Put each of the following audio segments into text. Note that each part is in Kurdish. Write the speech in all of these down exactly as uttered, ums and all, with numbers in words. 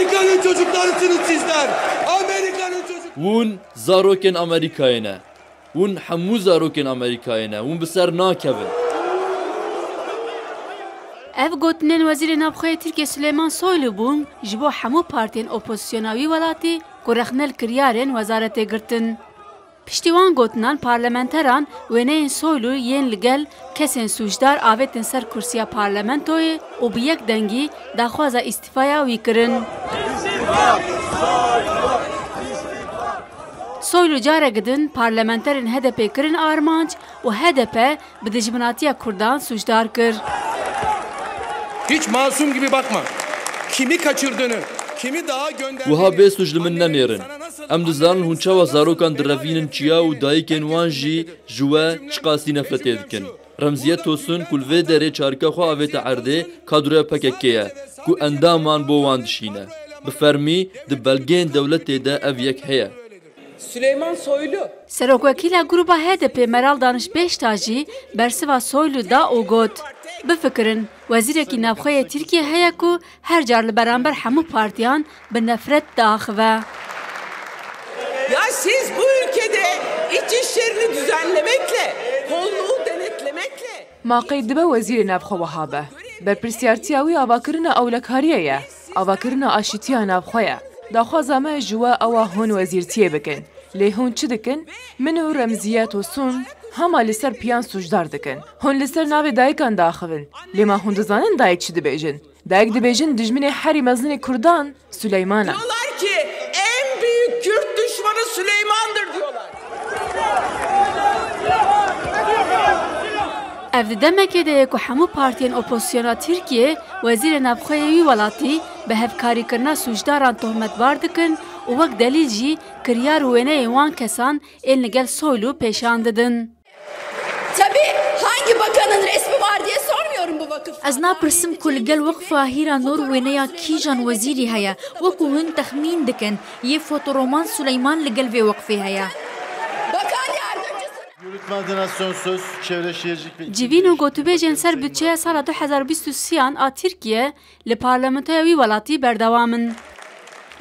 Amerika'nın çocuklarısınız sizler. Amerika'nın çocuk. Hûn zarokên Amerîkayê ne. Hûn hemû zarokên Amerîkayê ne. Hûn bi ser nakevin. Ev gotinên Wezîrê Navxwe yê Tirkiyê Suleyman Soylu bûn ji bo hemû partiyên opozisyona wî welatî ku rexne li kiryarên wezaretê girtin. Piştî wan gotinan parlamenteran wêneyên Soylu yên li gel kesên sûcdar avêtin ser kursiya parlamentoyê û bi yek dengî daxwaza îstîfaya wî kirin. Soylu careke din parlamenterên H D P kirin armanc û H D P bi dijminatiya Kurdan sûcdar kir. Hiç masum gibi bakma. Kimi kaçırdığını, kimi daha gönderdiğini, Wiha bê sûc li min nenêrin. Em dizanin hûn çawa zarokan direvînin çiya û dayikên wan jî ji we çiqasî nefretê dikin. Remziye Tosun ku li vê derê çarika xwe avête erdê, kadroya P K K ye ku endaman bo wan dişîne. Bi fermî di belgeyên dewletê de ev yek heye. Süleyman Soylu. Serokwekîla Gruba H D P Meral Daniş Beştaş jî bersiva Soylu da û got, Bifikirin, wezîrekî navxwe yê Tirkiyê heye ku her car li beramber hemû partiyan bi nefret diaxive. Ya siz bu ülkede iç işlerini düzenlemekle, kolluğu denetlemekle Ma qey dibe wezîrê navxwe wiha be? Berpirsiyartiya wî avakirina ewlekariyê ye, avakirina aşîtiya navxwe ye. Daxwaza me ji we ew a hûn wezîrtiyê bikin. Lê hûn çi dikin? Min û Remziye Tosun hema li ser piyan sûcdar dikin. Hûn li ser navê dayikan diaxivin. Lê ma hûn dizanin dayik çi dibêjin? Dayik dibêjin dijminê herî mezinê Kurdan Suleyman e. Diyorlar ki en büyük Kürt düşmanı Süleyman'dır diyorlar. Ev di demekê de ye ku hemû partiyên opozisyona Tirkiyê wezîrê navxwe yê wî welatî bi hevkarîkirina sûcdaran tohmetbar dikin û wek delîl jî kiryar û wêneyên wan kesan ên li gel Soylu pêşan didin. Tabii hangi bakanın resmi var diye sormuyorum bu vakıf. Ez napirsim ku li gel Weqfa Hîra Nor wêneya kîjan wezîrî heye, wekû hûn texmîn dikin, yê fotoroman Suleyman li gel vê weqfê heye. Bakan yardımcısı. Yürütme Adına son söz Çevre Şehircilik ve Civîn û gotûbêjên ser budçeya sala du hezar bîst û sêyan a Tirkiye li parlamentoya wî welatî berdewam in.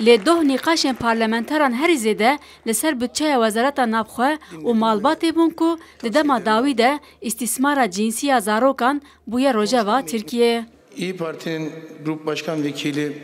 Lê doh nîqaşên parlamenteran herî zêde li ser budçeya Wezareta Navxwe û Malbatê bûn ku di dema dawî de îstîsmara cînsî ya zarokan bûye rojeva Tirkiyê. İYİ Parti'nin Grup Başkan Vekili